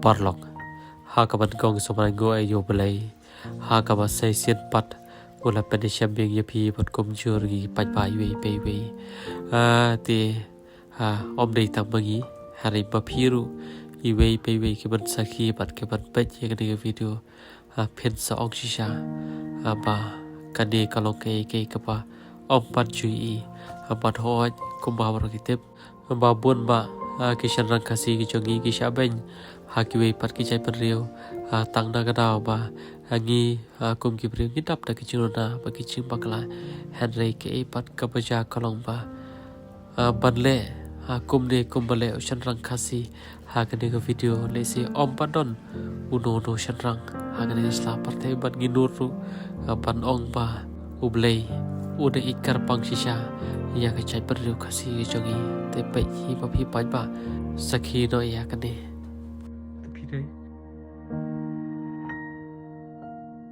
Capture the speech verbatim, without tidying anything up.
Paralok, ha kaba nyngkong sngewbha nguh ïa U Blei ha kaba sa shisien pat u la pynïashem biang ïa phi bad kumjuh ruh ïa ki paidbah iwei pa iwei. Ah, te, ah, ym dei tang ma ngi, hynrei ma phi ruh iwei pa iwei kiban sakhi bad kiban peit ïa kane ka video, ah, phin sa ong shisha, ah, ba kane ka long kaei kaei kaba ym pat ju ïohi, ah, bad hooid kumba baroh ngi tip ba bun bah, ah, ki shynrang Khasi ki jong ngi ki shah beiñ ha kiwei pat ki jaitbynriew, ah, tang na ka daw ba, ah, ngi, ah, kum ki briew ngi dap da ki jingduna bad ki jingbakla. Hynrei kaei pat kaba jia ka long ba, ah, ban leh, ah, kumne kumba leh u shynrang Khasi ha kane ka video, lehse ym pat don uno uno u shynrang ha kane ka sla pyrthei bad ngi nud ruh, ah, ban ong ba U Blei u da ïeit kyrpang shisha ïa ka jaitbynriew Khasi ka jong ngi. Te peit hi ba phi paidbah sakhi noh ïa kane.